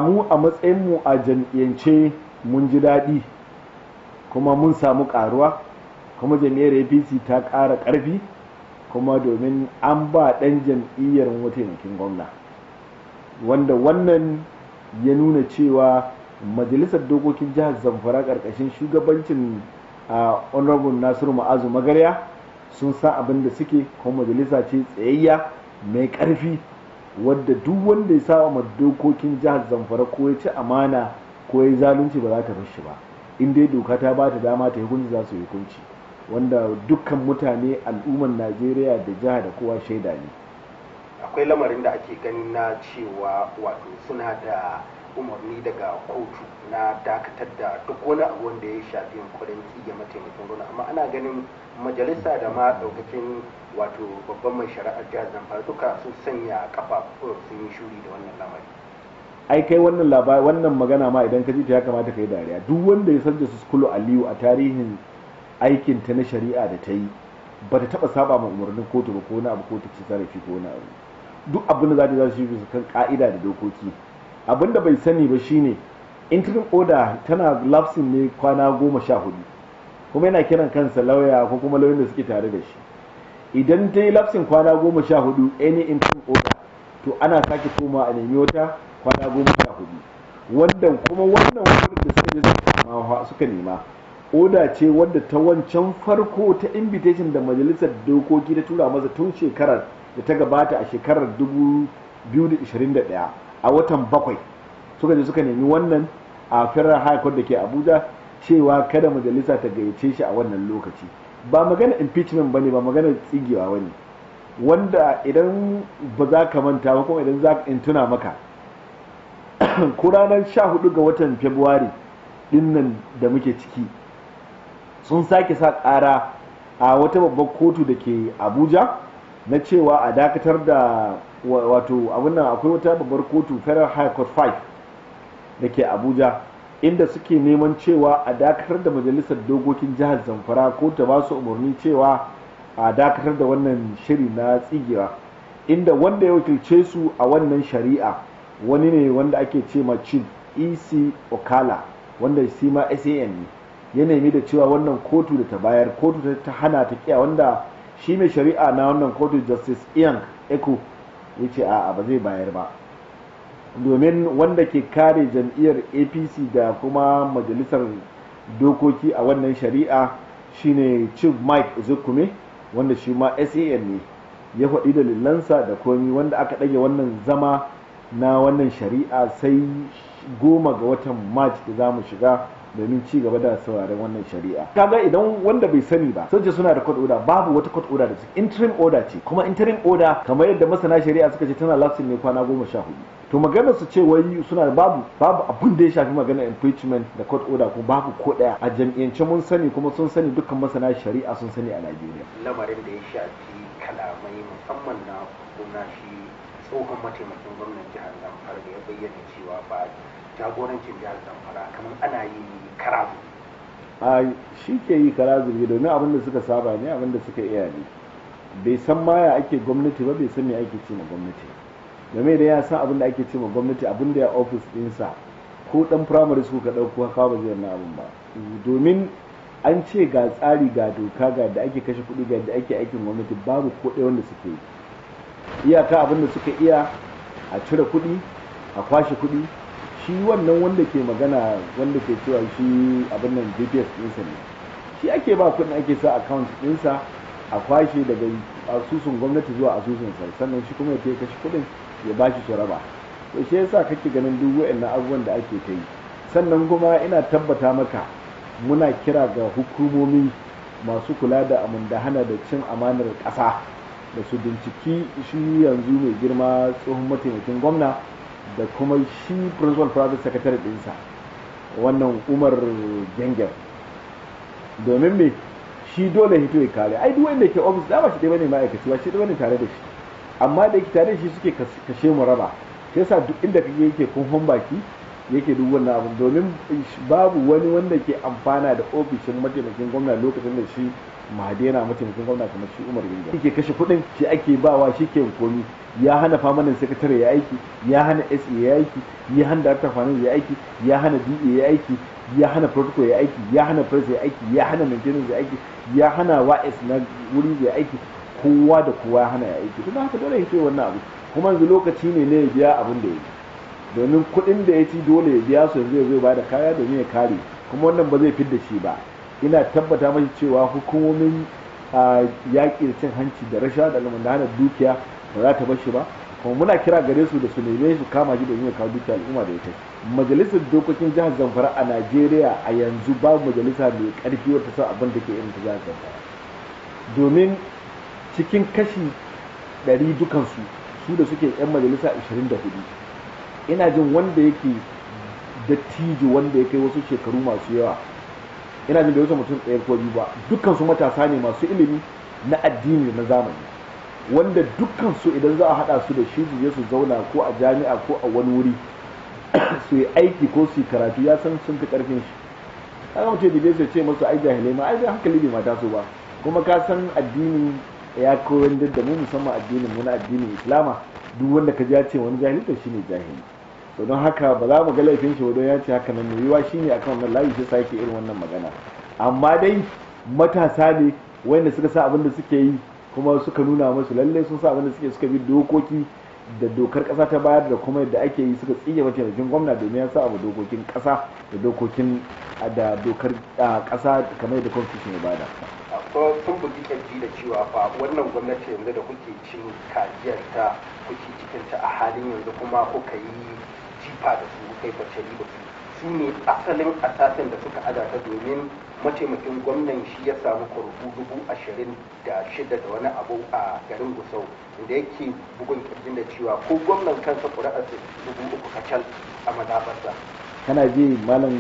Mu a matsayinmu a jam'iyyance mun ji daɗi kuma mun samu ƙaruwa, kuma jam'iyyar APC ta ƙara ƙarfi, kuma domin an ba ɗan jam'iyyar mataimakin gwamna, wanda wannan ya nuna cewa majalisar dokokin jihar Zamfara ƙarƙashin shugabancin Honorable Nasiru Ma'azu Magarya sun san abin da suke, kuma majalisa ce tsayayya mai ƙarfi wadda duk wanda ya saba ma dokokin jihar Zamfara ko ya ci amana ko ya zalunci ba za ta bar shi ba. In dai doka ta ba ta dama ta hukunci, za su yi hukunci, wanda dukkan mutane al'ummar Najeriya da jiha da kowa shaida ne. Akwai lamarin da ake gani na cewa wato suna da umarni daga kotu na dakatar da duk wani abu wanda ya shafi yunkurin tsige mataimakin gwamna, amma ana ganin majalisa da ma daukakin wato babban mai shari'ar jihar Zamfara duka sun sanya kafa sun yi shuri da wannan lamari. Ai kai wannan labari, wannan magana ma idan ka ji ta ya kamata ka yi dariya. Duk wanda ya san Justice Kulu Aliyu a tarihin aikin ta na shari'a da ta yi, ba ta taba saba ma umarnin kotu ba ko wani abu, ko ta ci zarafi ko wani abu. Duk abin da za ta za su yi bisa kan ka'ida da dokoki. Abin da bai sani ba shine interim order tana lapsing ne kwana 14, kuma yana kiran kansa lauya ko kuma lauyan da suke tare da shi. Idan ta yi lapsing kwana 14, any interim order, to ana sake koma a nemi wata kwana 14. Wanda kuma wannan wurin da suka je suka nema oda ce wadda ta wancan farko ta invitation da majalisar dokoki ta tura masa tun shekarar da ta gabata, a shekarar 2021 a watan 7, suka je suka nemi wannan a Federal High Court da ke Abuja, cewa kada majalisa ta gayyace shi a wannan lokaci. Ba magana impeachment bane, ba magana tsigewa bane. Wanda idan ba za ka manta ba, kuma idan za ka in tuna maka, ko ranar 14 ga watan February dinnan da muke ciki, sun sake sa ƙara a wata babbar kotu da ke Abuja na cewa a dakatar da wato abin nan. Akwai wata babbar kotu, Federal High Court 5 da ke Abuja, inda suke neman cewa a dakatar da majalisar dokokin jihar Zamfara ko ta ba su umarni cewa a dakatar da wannan shiri na tsigewa, inda wanda ya wakilce su a wannan shari'a wani ne wanda ake ce ma Chief EC Okala, wanda shi ma SAN ne. Ya nemi da cewa wannan kotu da ta bayar, kotu ta hana, ta kiya, wanda shi mai shari'a na wannan kotu, Justice Iyan Eko, ya ce a'a, ba zai bayar ba, domin wanda ke kare jam'iyyar APC da kuma majalisar dokoki a wannan shari'a shine Chief Mike Ozekhome, wanda shi ma SAN ne. Ya faɗi dalilansa da komi, wanda aka ɗage wannan zama na wannan shari'a sai 10 ga watan March da za mu shiga domin ci gaba da sauraren wannan shari'a. Kaga idan wanda bai sani ba sun ce suna da court order, babu wata court order da su. Interim order ce, kuma interim order, kamar yadda masana shari'a suka ce, tana lapsing ne kwana 14. To maganar su ce wai suna da, babu, babu abin da ya shafi maganar impeachment da court order, ko babu ko daya. A jam'iyyance mun sani, kuma sun sani, dukkan masana shari'a sun sani a Najeriya. Lamarin da ya shafi kalamai musamman na na shi tsohon mataimakin gwamnan jihar Zamfara da ya bayyana cewa ba jagorancin jihar Zamfara kamar ana yi kara. A shi ke yi kara zube, domin abin da suka saba ne, abin da suka iya ne. Bai san ma ya ake gwamnati ba, bai san me ake ce ma gwamnati. Domin idan ya san abin da ake ce ma gwamnati, abin da ya ofis ɗinsa, ko ɗan primary school ka ɗauko kawo, ba zai wannan abin ba. Domin an ce ga tsari, ga doka, ga da ake kashe kuɗi, ga da ake aikin gwamnati, babu ko ɗaya wanda suke yi. Iyaka abin da suka iya, a cire kuɗi, a kwashe kuɗi. Shi wannan wanda ke magana, wanda ke cewa shi abin nan DPS ɗinsa ne, shi ake ba kuɗin, ake sa account ɗinsa, a kwashe daga asusun gwamnati zuwa asusunsa, sannan shi kuma ya kashe kuɗin, ya ba shi su raba. To shi yasa kake ganin duk wa'annan abubuwan da ake ta yi. Sannan kuma ina tabbata maka, muna kira ga hukumomi masu kula da amundahana da cin amanar ƙasa da su binciki shi yanzu mai girma tsohon mataimakin gwamna da kuma shi principal private secretary ɗinsa, wannan Umar Gengel. Domin me? Shi dole hito ya kare. Ai duk wanda ke office da ba shi dai bane ma'aikaci, ba shi dai bane tare da shi, amma da yake tare da shi suke kashe mu raba, shi yasa duk inda kake yake kunhon baki. yake duk wannan abin, domin babu wani wanda ke amfana da ofishin mataimakin gwamna lokacin da shi Mahadi yana mataimakin gwamna kamar shi Umar Ginga. Shi ke kashe kuɗin, shi ake bawa, shi ke komi. Ya hana famanin sakatare ya aiki, ya hana SA ya aiki, ya hana director finance ya aiki, ya hana DA ya aiki, ya hana protocol ya aiki, ya hana press ya aiki, ya hana maintenance ya aiki, ya hana YS na wuri ya aiki, kowa da kowa ya hana ya aiki. Tun haka dole ya ce wannan abu. Kuma yanzu lokaci ne na ya biya abin da ya yi, domin kuɗin da ya ci dole ya biya su. Yanzu ya zo ba da kaya domin ya kare, kuma wannan ba zai fidda shi ba. Ina tabbata mashi cewa hukumomin yaƙi da cin hanci da rashawa da almundahana dukiya ba za ta bar shi ba, kuma muna kira gare su da su neme su kama shi domin ya kawo dukiya al'umma da ya kai. Majalisar dokokin jihar Zamfara, a Najeriya a yanzu babu majalisa mai ƙarfi wata sa abin da ke irin ta jihar Zamfara, domin cikin kashi 100 dukansu su da suke 'yan majalisa 24, ina jin wanda yake dattijo wanda ya kai wasu shekaru masu yawa, ina jin da wasu mutum ɗaya ko biyu ba. Dukkan su matasa ne masu ilimi na addini na zamani, wanda dukkan su idan za a haɗa su da shi su je su zauna ko a jami'a ko a wani wuri su yi aiki ko su yi karatu, ya san sun fi ƙarfin shi. Kaga mutum da bai ce masu ai jahilai ma, ai hankali bai mata su ba. Kuma ka san addini ya koyar da mu, musamman addinin mu na addinin Islama, duk wanda ka ji ya ce wani jahili, to shine jahili. To don haka ba za mu ga laifin shi don ya ce haka nan. Mai yiwa shine akan wannan layi shi sake irin wannan magana, amma dai matasa ne wanda suka sa abin da suke yi, kuma suka nuna musu lalle sun sa abin da suke, suka bi dokoki da dokar kasa ta bayar da kuma yadda ake yi, suka tsige mataimakin gwamna domin ya sa abu dokokin kasa da dokokin da dokar kasa kamar yadda constitution ya bada. Sun bugi kirji da cewa fa wannan gwamnati yanzu da kuke cin kajiyar ta, kuke cikin ta a halin yanzu, kuma kuka yi jifa da su, kuka yi fatali da su, su ne asalin asasin da suka adata, domin mataimakin gwamnan shi ya samu kuri'u 26,000 da wani abu a garin Gusau, inda yake bugun kirjin da cewa ko gwamnan kansa kuri'ar 3,000 kacal a mazaɓarsa. Kana ji, Malam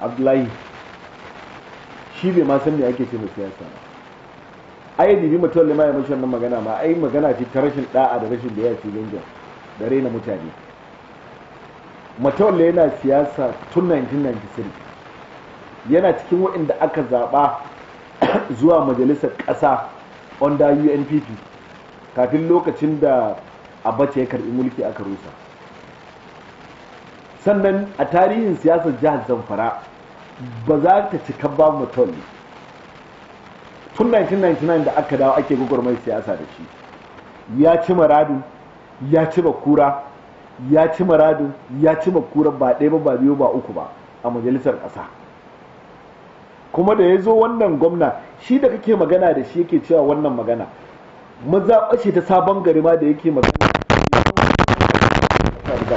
Abdullahi, shi bai ma san me ake ce mai siyasa ba. Ai bibi mutum lima ya mashi wannan magana ma, ai magana ce ta rashin da'a da rashin da ya ce gangin da raina mutane. Matawalle yana siyasa tun 1993, yana cikin waɗanda aka zaɓa zuwa majalisar ƙasa under UNPP kafin lokacin da Abacha ya karɓi mulki aka rusa. Sannan a tarihin siyasar jihar Zamfara ba za ta cika ba Matawalle. Tun 1999 da aka dawo ake gwagwarmar siyasa da shi, ya ci Maradun, ya ci Bakura, ya ci Maradun, ya ci Bakura, ba ɗaya ba, ba biyu ba, uku ba a majalisar ƙasa. Kuma da ya zo wannan gwamna, shi da kake magana da shi yake cewa wannan magana, mazaɓa ce ta Sabon Gari ma da yake magana da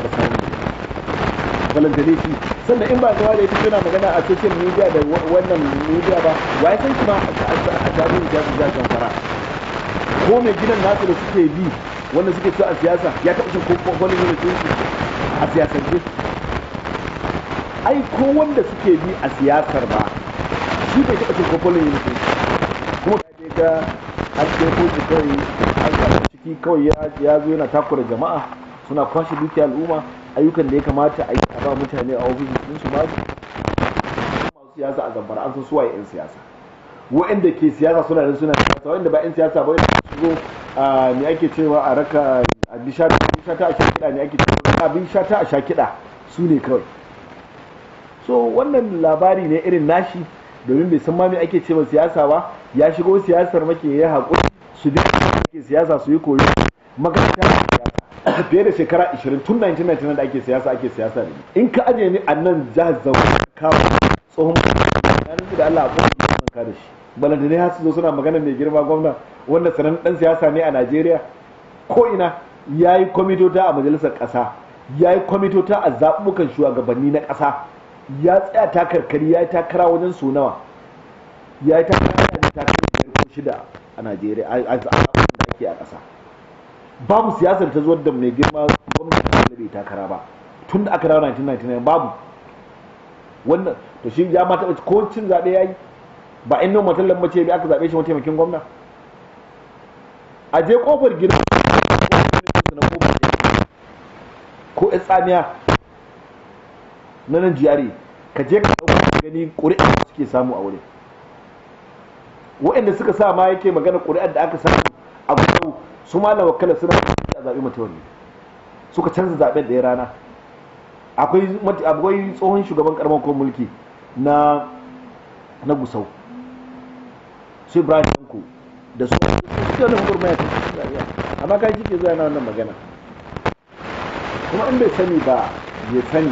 balantane shi. Sannan in ba zuwa da ita suna magana a social media da wannan media ba, wa ya san shi ma a tarihin siyasa jihar Zamfara? Ko mai gidan nasu da suke bi wanda suke cewa a siyasa ya taɓa cin ko wani ne a siyasance? Ai ko wanda suke bi a siyasar ba, shi bai taɓa cin kokolin yin kuma ga an ce ko shi kawai an samu ciki kawai ya zo yana takura jama'a, suna kwashe dukiya al'umma. Ayyukan da ya kamata a yi a ba mutane a ofis din su babu. Masu siyasa a Zamfara an san suwaye 'yan siyasa. Wa'anda ke siyasa suna nan suna siyasa, wa'anda ba 'yan siyasa ba su zo me ake cewa a raka abin shata a sha kiɗa, ne ake cewa abin shata a sha kiɗa, su ne kawai. So wannan labari ne irin nashi, domin bai san ma me ake cewa siyasa ba. Ya shigo siyasar make ya haƙuri su bi ake siyasa su yi koyo makaranta siyasa fiye da shekara 20, tun 1999 da ake siyasa ake siyasa ne. In ka ajiye ni a nan jihar Zamfara, kawo tsohon ya nufi da Allah a kowane ka da shi, balanta ne har su zo suna magana mai girma gwamna wanda sanan dan siyasa ne a Najeriya ko ina. Ya yi kwamitota a majalisar ƙasa, ya yi kwamitota a zaɓuɓɓukan shugabanni na ƙasa, ya tsaya takarkari, ya yi takara wajen su nawa, ya yi takara da takara biyar ko shida a Najeriya a da ake a ƙasa. Babu siyasar ta zuwa da mai girma gwamnati da bai takara ba tun da aka dawo 1999, babu wannan. To shi ya ma taɓa ko cin zaɓe ya yi ba? In nan mutum lambace bai aka zaɓe shi mataimakin gwamna, a je kofar gidan na kofar ko ya tsamiya. Na nan GRA, ka je ka ɗauka gani ƙuri'a suke samu a wurin. Waɗanda suka sa ma yake magana ƙuri'ar da aka samu a Gusau, su malam Wakala suna a zaɓi Matawalle, suka canza zaɓen da ya rana. Akwai tsohon shugaban karamar hukumar mulki na Gusau, su Ibrahim Tanko da su suke wani gwagwarmaya ta cikin, amma kai shi ke zuwa na wannan magana. Kuma in bai sani ba ya sani,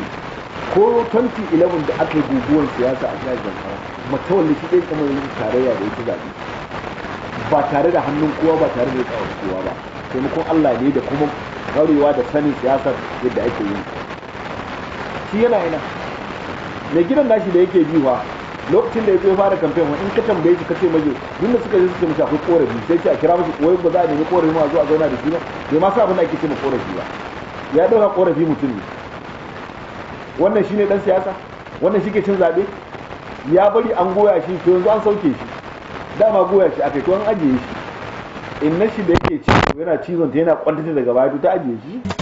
ko 2011 da aka yi guguwar siyasa a jihar Zamfara, Matawalle shi ɗaya kamar yanzu tarayya da ya ci zaɓe ba tare da hannun kowa ba, tare da tsawon kowa ba, taimakon Allah ne da kuma karewa da sanin siyasar yadda ake yi. Shi yana ina? Mai gidan nashi da yake biwa lokacin da ya zo ya fara kamfen, in ka tambaye shi ka ce maje duk da suka je suka mishi akwai korafi, sai ce a kira mashi, wai ba za a nemi korafi ma a zo a zauna da shi ba. Bai ma sa abin da ake ce ma korafi ba, ya dauka korafi mutum ne. Wannan shine dan siyasa? Wannan shi ke cin zabe? Ya bari an goya shi, to yanzu an sauke shi. Dama goya shi akai, to an ajiye shi. Inna shi da yake ci yana cizon ta, yana kwantata daga baya, to ta ajiye shi.